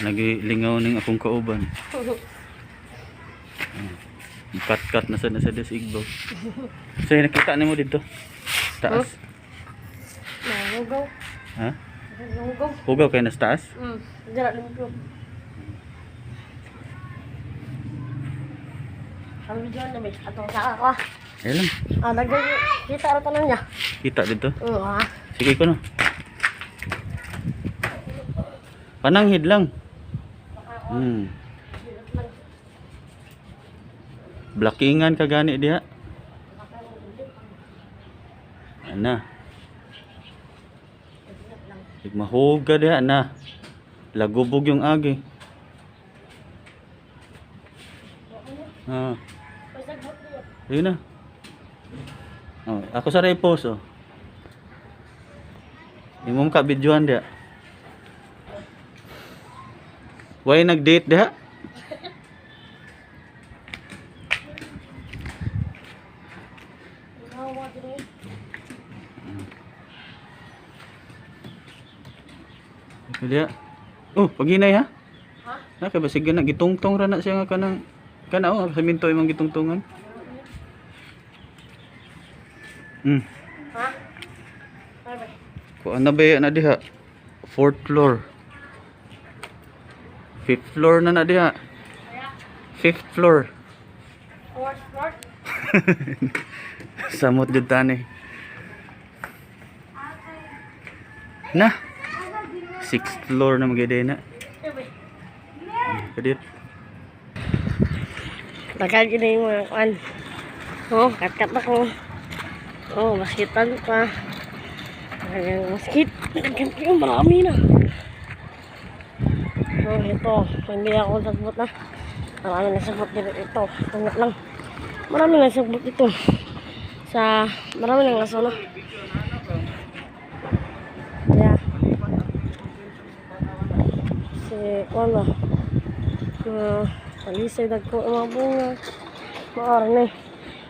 Nagilingaw ning akong kauban. Cut na sa desigbo. So nakita nimo dito. Taas. Hugaw. Ha? Hugaw. Hugaw kay nas taas? Dira limpyo. Kami dyan na may atong saka ko. Ayun. Lagay kita ra tanan niya. Kita dito. Oo. Sige ko no. Pananghid lang. Blockingan ka gani diha. Ana. Mahuga diha na. Lagubog yung agi. Ayun na. Ako sa repos oh. Imong ka videoan diha. Why nag-date diha? Diha. Oh, paginay ha? Ha? Naka ba sige na gitungtong ra na siya nga kanang kana sa minto imong gitungtungan. Ha? Kuan na ba na diha? 4th floor. 5th floor na diha. 5th floor. 4th floor? Samot jud tani. Na. 6th floor na magide na. Kadit. Tagal gini yung mga kuan. Oh, kat-kat ako. Oh, baskitan pa. Ayan, basket. Yung marami na. Oh, ito. Hindi ako sagbot na. Marami na sagbot dito. Ito. Tunga lang. Marami na sagbot dito. Marami na laso na. Yeah. Si, kuan ba? Palisay dagko ang mga bunga. Maara na eh.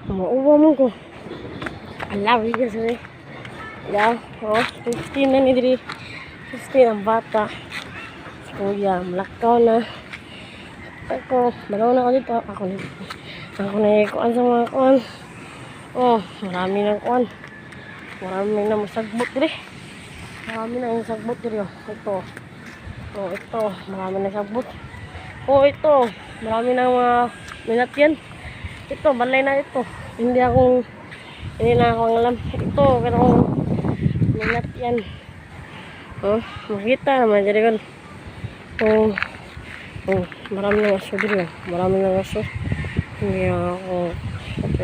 Mauwa mo ko. Alawi ka sa eh. Yeah. Oh, 15 na ni diri. 15 ang bata. Kuya, malakaw na. Ako, malaw na ako dito. Ako na kuan sa mga kuan. Oh, marami na kuan. Marami na masagbot diri. Marami na yung sagbot diri. Ito. Oh, ito. Marami na sagbot. Oh, ito. Marami na mga minatyan. Ito, balay na ito. Hindi na ako alam. Ito, pero minatyan. Oh, makita naman diri kan. Oh, marami na aso diri. Marami na aso. Hindi ako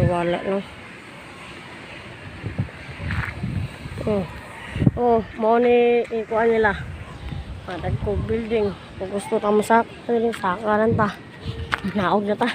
wala no. Oh, mo ni ikuan nila. Padag ko building. Kung gusto ka masak, sakaran ta. Naog na ta.